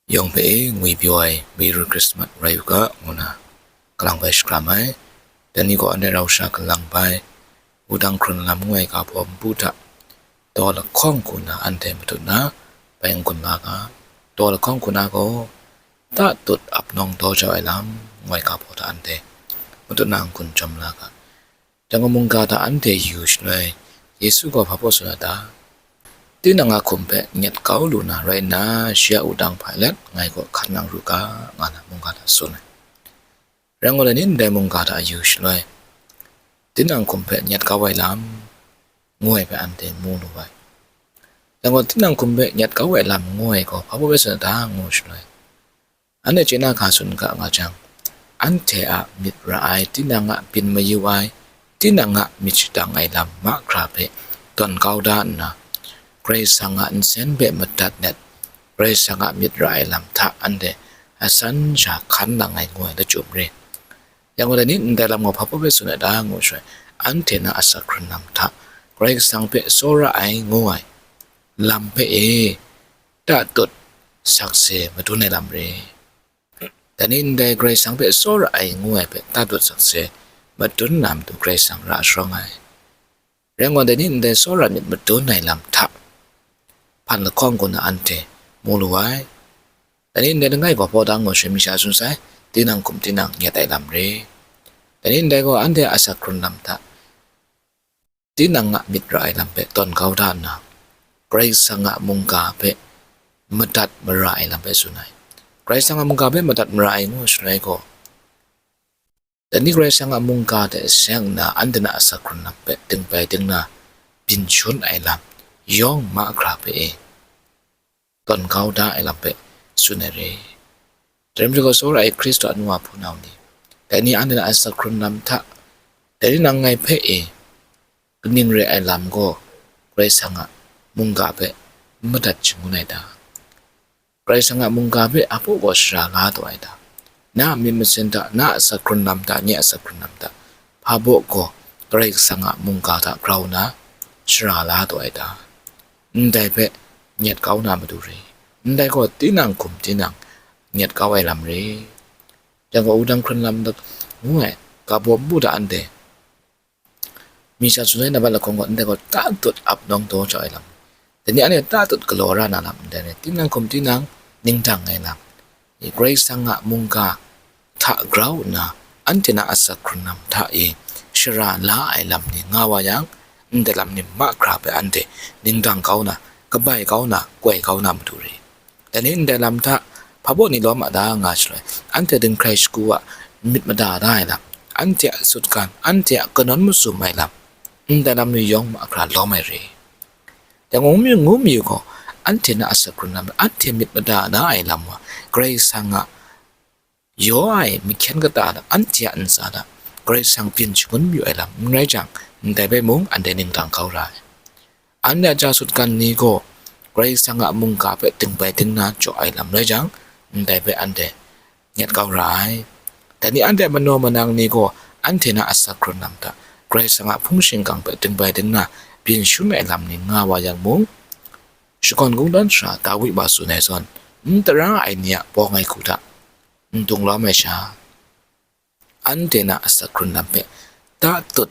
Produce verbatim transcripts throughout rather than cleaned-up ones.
Yawng hpe e ngwi pyaw ai Merry Christmas rai u ga, ngu na kalang bai shakram ai. Dai ni gaw anhte rau sha kalang bai, wudang hkrun lam ngu ai ga baw npu hta, daw lahkawng hku na anhte matut na bai n-gun la ga. Daw lahkawng hku na gaw, tatut ap nawng daw jau ai lam ngu ai ga baw hta anhte matut na n-gun jawm la ga. Dai gaw mungga hta anhte yu shaloi, Yesu gaw hpa baw tsun ai ta? Tinang a hkum hpe nyet kau lu na rai nna, shi a wudang hpai let ngai kaw hkan nang ru ga, nga na mungga hta tsun ai. Rai ngut ai ni ndai mungga hta yu shaloi, tinang hkum hpe nyet kau ai lam ngu ai hpe anhte mu lu ai. Dai gaw tinang hkum hpe nyet kau ai lam ngu ai gaw hpa baw hpe tsun ai ta? Ngu shaloi, anhte chye na hka tsun ga nga jang, anhte a myit ra ai, tinang a byin mayu ai, tinang a myit shadang ai lam mahkra hpe tawn kau da nna, Karai Kasang a nsen hpe madat let, Karai Kasang a myit ra ai lam hta anhte asan sha hkan nang ai ngu ai lachyum re. Yang gaw dai ni ndai lam gaw hpa baw hpe tsun ai ta? Ngu shaloi, anhte na asak hkrun lam hta Karai Kasang hpe tsawra ai ngu ai lam hpe e, tatut sakse madun ai lam re. Dai ni ndai Karai Kasang hpe tsawra ai ngu ai hpe tatut sakse madun na matu Karai Kasang ra sharawng ai. Rai ngut ai ni ndai tsawra myit madun ai lam hta hpan lahkawng hku na anhte mu lu ai. Dai ni ndai langai gaw hpaw da ngu shaloi mi sha tsun sai, tinang hkum tinang nyet ai lam re. Dai ni ndai gaw anhte a asak hkrun lam hta, tinang a myit ra ai lam hpe tawn kau da nna, Karai Kasang a mungga hpe madat mara ai lam hpe tsun ai. Karai Kasang a mungga hpe madat mara ai ngu shaloi gaw, dai ni Karai Kasang a mungga hte seng nna anhte na asak hkrun lam hpe dingbai dingna byin shun ai lam yawng mahkra hpe e tawn kau da ai lam hpe tsun ai re. Dai rai majaw gaw, tsawra ai Hkristu a nu a hpunau ni, dai ni anhte na asak hkrun lam hta, dai ni nang ngai hpe e kaning re ai lam gaw Karai Kasang a mungga hpe madat shangun ai ta? Karai Kasang a mungga hpe hpa baw gaw shara la taw ai ta? Na a myit masin hta, na a asak hkrun lam hta, nye a asak hkrun lam hta, hpa baw gaw Karai Kasang a mungga hta grau nna shara la taw ai ta? Ndai hpe nyet kau na matu re. Ndai gaw tinang hkum tinang nyet kau ai lam re. Yang gaw wudang hkrun lam ngu ai ga baw npu hta anhte mi sha tsun ai, nambat lahkawng gaw ndai gaw tatut ap nawng daw jau ai lam, dai ni anhte tatut galaw ra na lam ndai rai, tinang hkum tinang ning dang ai lam, Karai Kasang a mungga hta grau nna anhte na asak hkrun lam hta e shara la ai lam ni nga wa yang, ndai lam ni mahkra hpe anhte ning dang kau na, kabai kau na, koi kau na matu re. Dai ni ndai lam hta hpa baw ni lawm a ta nga shaloi, anhte dinghkrai shagu a myit mada da ai lam, anhte a sutgan, anhte a kanawn masum ai lam, ndai lam ni yawng mahkra lawm ai re. Dai ngu mayu, ngu mayu gaw, anhte na asak hkrun lam, anhte myit mada da ai lam wa, Karai Kasang a yaw ai mahkyen kata hta, anhte a ntsa hta Karai Kasang byin shangun mayu ai lam n rai jang, ndai bai mung anhte ning dang kau ra ai. Anhte a ja sutgan ni gaw Karai Kasang a mungga hpe dingbai dingna jaw ai lam rai jang, ndai hpe anhte nyet kau ra ai. Dai ni anhte a manaw manang ni gaw anhte na asak hkrun lam hta Karai Kasang a hpung shingkang hpe dingbai dingna byin shun ai lam ni nga wa yang mung, shakawn kungdawn sara Dawi wa tsun ai zawn, n tara ai ni a bawng ai hku hta n dung lawm ai sha, anhte na asak hkrun lam hpe tatut,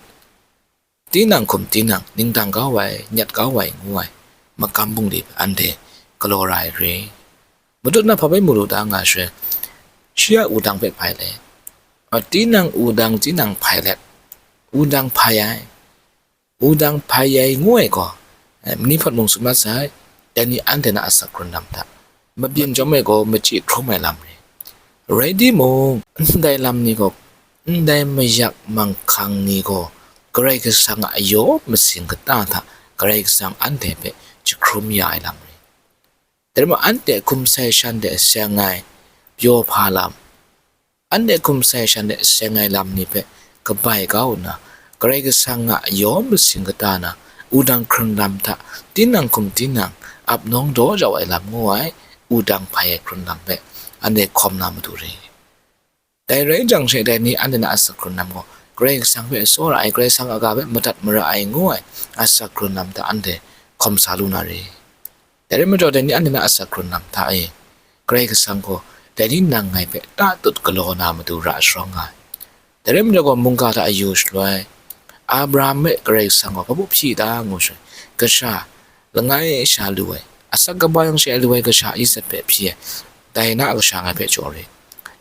tinang hkum tinang ning dang kau ai, nyet kau ai ngu ai magam bungli hpe anhte galaw ra ai re. Matut na hpa bai mu lu ta nga shaloi, shi a wudang hpe hpai let, a, tinang wudang tinang hpai let, wudang hpai ai, wudang hpai ai ngu ai gaw, eh, mani hpawt mung tsun mat sai, dai ni anhte na asak hkrun lam hta mabyin chyawm ai gaw machyi hkrum ai lam re. Rai timung, ndai lam ni gaw, ndai mayak manghkang ni gaw, Karai Kasang a yaw masing kata hta Karai Kasang anhte hpe jahkrum ya ai lam re. Dai rai mung, anhte hkum sai shan de seng ai pyaw hpa lam, anhte hkum sai shan de seng ai lam ni hpe kabai kau nna, Karai Kasang a yaw masing kata na wudang hkrun lam hta tinang hkum tinang ap nawng daw jau ai lam ngu ai, wudang hpai ai hkrun lam hpe anhte hkawm na matu re. Dai rai jang she, dai ni anhte na asak hkrun lam gaw, Karai Kasang hpe tsawra ai, Karai Kasang a ga hpe madat mara ai ngu ai asak hkrun lam hta anhte hkawm sa lu na re. Dai rai majaw, dai ni anhte na asak hkrun lam hta e, Karai Kasang gaw dai ni nang ngai hpe tatut galaw na matu ra sharawng nga ai. Dai rai majaw gaw, mungga hta ayu shaloi, Abraham hpe Karai Kasang gaw hpa bu hpyi ta ngu shaloi, kasha langai sha lu ai, asak kaba yang shi ai lu ai kasha Isak hpe hpyi ai, dai na a kasha ngai hpe jaw re.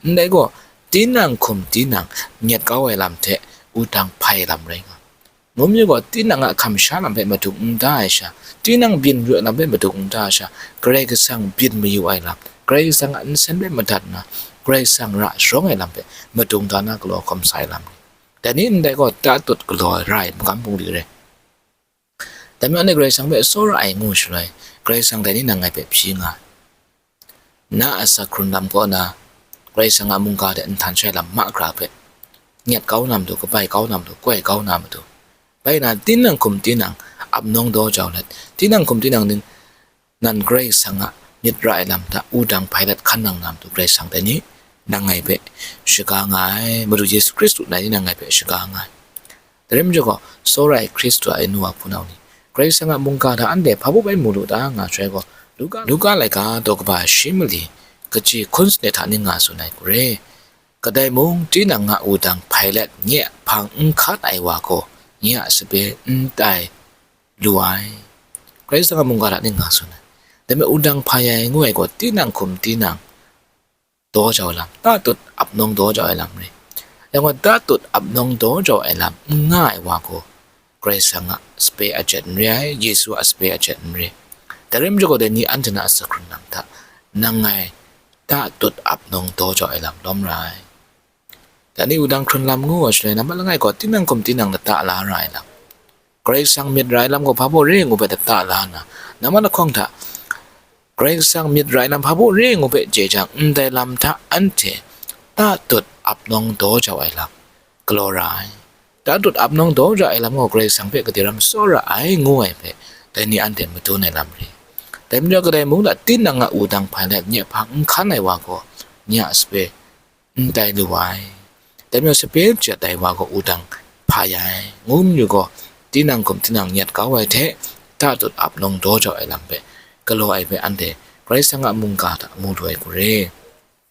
Ndai gaw, tinang hkum tinang nyet kau ai lam hte wudang hpai ai lam rai nga. Ngu mayu gaw, tinang a hkam sha lam hpe madung n da ai sha, tinang byin mayu ai lam hpe madung n da ai sha, Karai Kasang byin mayu ai lam, Karai Kasang a nsen hpe madat nna, Karai Kasang ra sharawng ai lam hpe madung da na galaw hkawm sa ai lam ni, dai ni ndai gaw tatut galaw ai ra ai magam bungli re. Dai majaw, anhte Karai Kasang hpe tsawra ai ngu shaloi, Karai Kasang dai ni nang ngai hpe hpyi nga ai. Na a asak hkrun lam kaw na, Karai Kasang a mungga hte nhtan shai lam mahkra hpe, nyet kau na matu, kabai kau na matu, koi kau na matu, bai na, tinang hkum tinang ap nawng daw jau let, tinang hkum tinang ning, nan Karai Kasang a myit ra ai lam hta wudang hpai let hkan nang na matu, Karai Kasang dai ni nang ngai hpe shaga nga ai, Madu Yesu Hkristu dai ni nang ngai hpe shaga nga ai. Dai rai majaw gaw, tsawra ai Hkristu a anu a hpunau ni, Karai Kasang a mungga hta anhte hpa bu bai mu lu ta nga shaloi gaw, Luka, Luka laika daw kaba shi mali, kaji hkun sanit hta ning nga tsun ai hku re. Kadai mung tinang a wudang hpai let nye hpang n hkan ai wa gaw, nye a sape n tai lu ai. Karai Kasang a mungga hta ning nga tsun ai. Dai majaw, wudang hpai ai ngu ai gaw, tinang hkum tinang daw jau ai lam, tatut ap nawng daw jau ai lam re. Yang gaw, tatut ap nawng daw jau ai lam n nga ai wa gaw, Karai Kasang a sape a jet n re ai, Yesu a sape a jet n re. Dai rai majaw gaw, dai ni anhte na a asak hkrun lam hta, nang ngai tatut ap nawng daw jau ai lam lawm ra ai. Dai ni wudang hkrun lam ngu ai shaloi, nambat langai gaw, tinang hkum tinang lata la ra ai lam, Karai Kasang myit ra ai lam gaw hpa baw re ngu hpe lata la nna, nambat lahkawng hta, Karai Kasang myit ra ai lam hpa baw re ngu hpe chye jang, ndai lam hta anhte tatut ap nawng daw jau ai lam galaw ra ai. Tatut ap nawng daw jau ai lam gaw Karai Kasang hpe gade ram tsawra ai ngu ai hpe, dai ni anhte madun ai lam re. Dai majaw, kadai mung hta tinang a wudang hpai let nye hpang n hkan ai wa gaw, nye a sape n tai lu ai. Dai majaw, sape jet ai wa gaw wudang hpai ai, ngu mayu gaw, tinang hkum tinang nyet kau ai hte tatut ap nawng daw jau ai lam hpe galaw ai hpe anhte Karai Kasang a mungga hta mu lu ai hku re.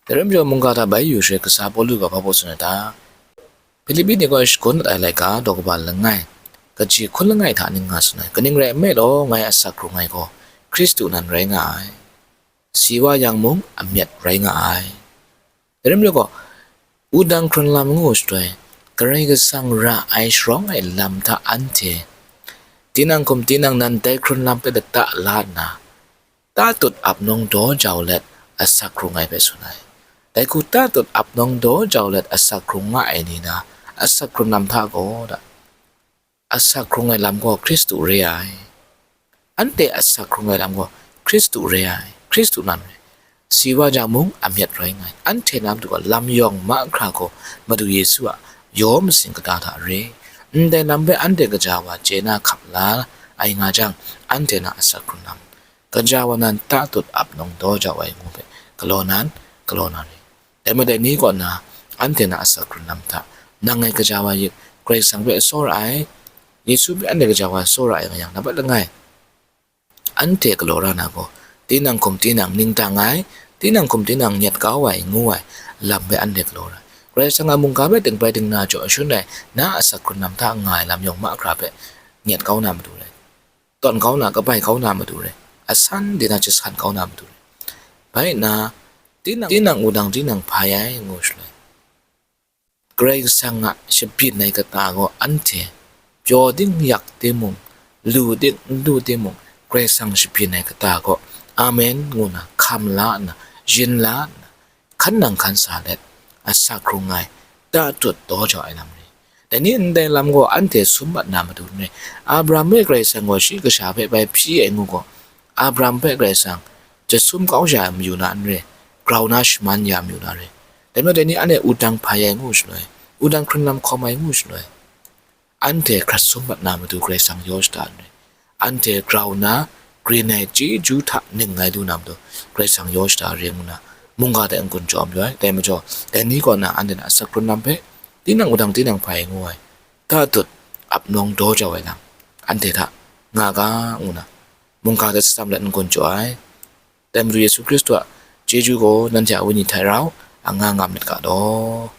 Dai rai majaw, mungga hta bai yu shaloi, kasa Pawlu gaw hpa baw tsun ai ta? Hpilipi ni kaw shagun dat ai laika daw kaba langai, kaji hkun langai hta ning nga tsun ai. Kaning rai nme law, ngai a asak hkrung ai gaw Hkristu nan rai nga ai. Si wa yang mung, amyat rai nga ai. Dai rai majaw gaw, wudang hkrun lam ngu shaloi, Karai Kasang ra ai sharawng ai lam hta anhte tinang hkum tinang nan dai hkrun lam hpe lata la nna, tatut ap nawng daw jau let asak hkrung ai hpe tsun ai. Dai hku tatut ap nawng daw jau let asak hkrung nga ai ni na, asak hkrun lam hta gaw, asak hkrung ai lam gaw Hkristu re ai. Anhte asak hkrung ai lam gaw Hkristu re ai, Hkristu nan re. Si wa jang mung, amyat rai nga ai. Anhte na matu gaw lam yawng mahkra gaw Madu Yesu a yaw masin kata hta re. Ndai lam hpe anhte gaja wa chye na hkap la ai nga jang, anhte na asak hkrun lam, gaja wa nan tatut ap nawng daw jau ai ngu hpe galaw nan, galaw na re. Dai majaw, dai ni kaw na, anhte na asak hkrun lam hta, nang ngai gaja wa yit, Karai Kasang hpe tsawra ai, Yesu hpe anhte gaja wa tsawra ai nga yang, nambat langai, anhte galaw ra na gaw, tinang hkum tinang ningtang ai, tinang hkum tinang nyet kau ai ngu ai lam hpe anhte galaw ra ai. Karai Kasang a mungga hpe dingbai dingna jaw shun ai, na asak hkrun lam hta nga ai lam yawng mahkra hpe nyet kau na matu rai, tawn kau na, kabai kau na matu rai, asan de na jasan kau na matu rai. Bai nna, tinang, tinang wudang tinang hpai ai ngu shaloi, Karai Kasang a shabyin ai kata gaw anhte pyaw ding yak timung, lu ding n lu timung, Karai Kasang shabyin ai kata gaw, amen ngu na hkam la nna, yin la nna, hkan nang hkan sa let, asak hkrung ai, tatut daw jau ai lam re. Dai ni ndai lam gaw anhte sum mat na matu n re. Abraham hpe Karai Kasang gaw shi kasha hpe bai hpyi ai ngu gaw, Abraham hpe Karai Kasang jasum kau ya mayu na n re, grau na shaman ya mayu na re. Dai majaw, dai ni anhte wudang hpai ai ngu shaloi, wudang hkrun lam hkawm ai ngu shaloi, anhte hkrat sum mat na matu Karai Kasang yaw shada n re. Anhte grau na, grin ai chyeju hta ning ai lu na matu Karai Kasang yaw shada re ngu na, mungga hte n-gun jaw mayu ai. Dai majaw, dai ni kaw na anhte na asak hkrun lam hpe, tinang wudang tinang hpai ai ngu ai, tatut ap nawng daw jau ai lam, anhte hta nga ga ngu na, mungga hte shatsam let n-gun jaw ai. Dai Madu Yesu Hkristu a Chyeju gaw nanhte a wenyi hta rau, a nga ngam myit ga law.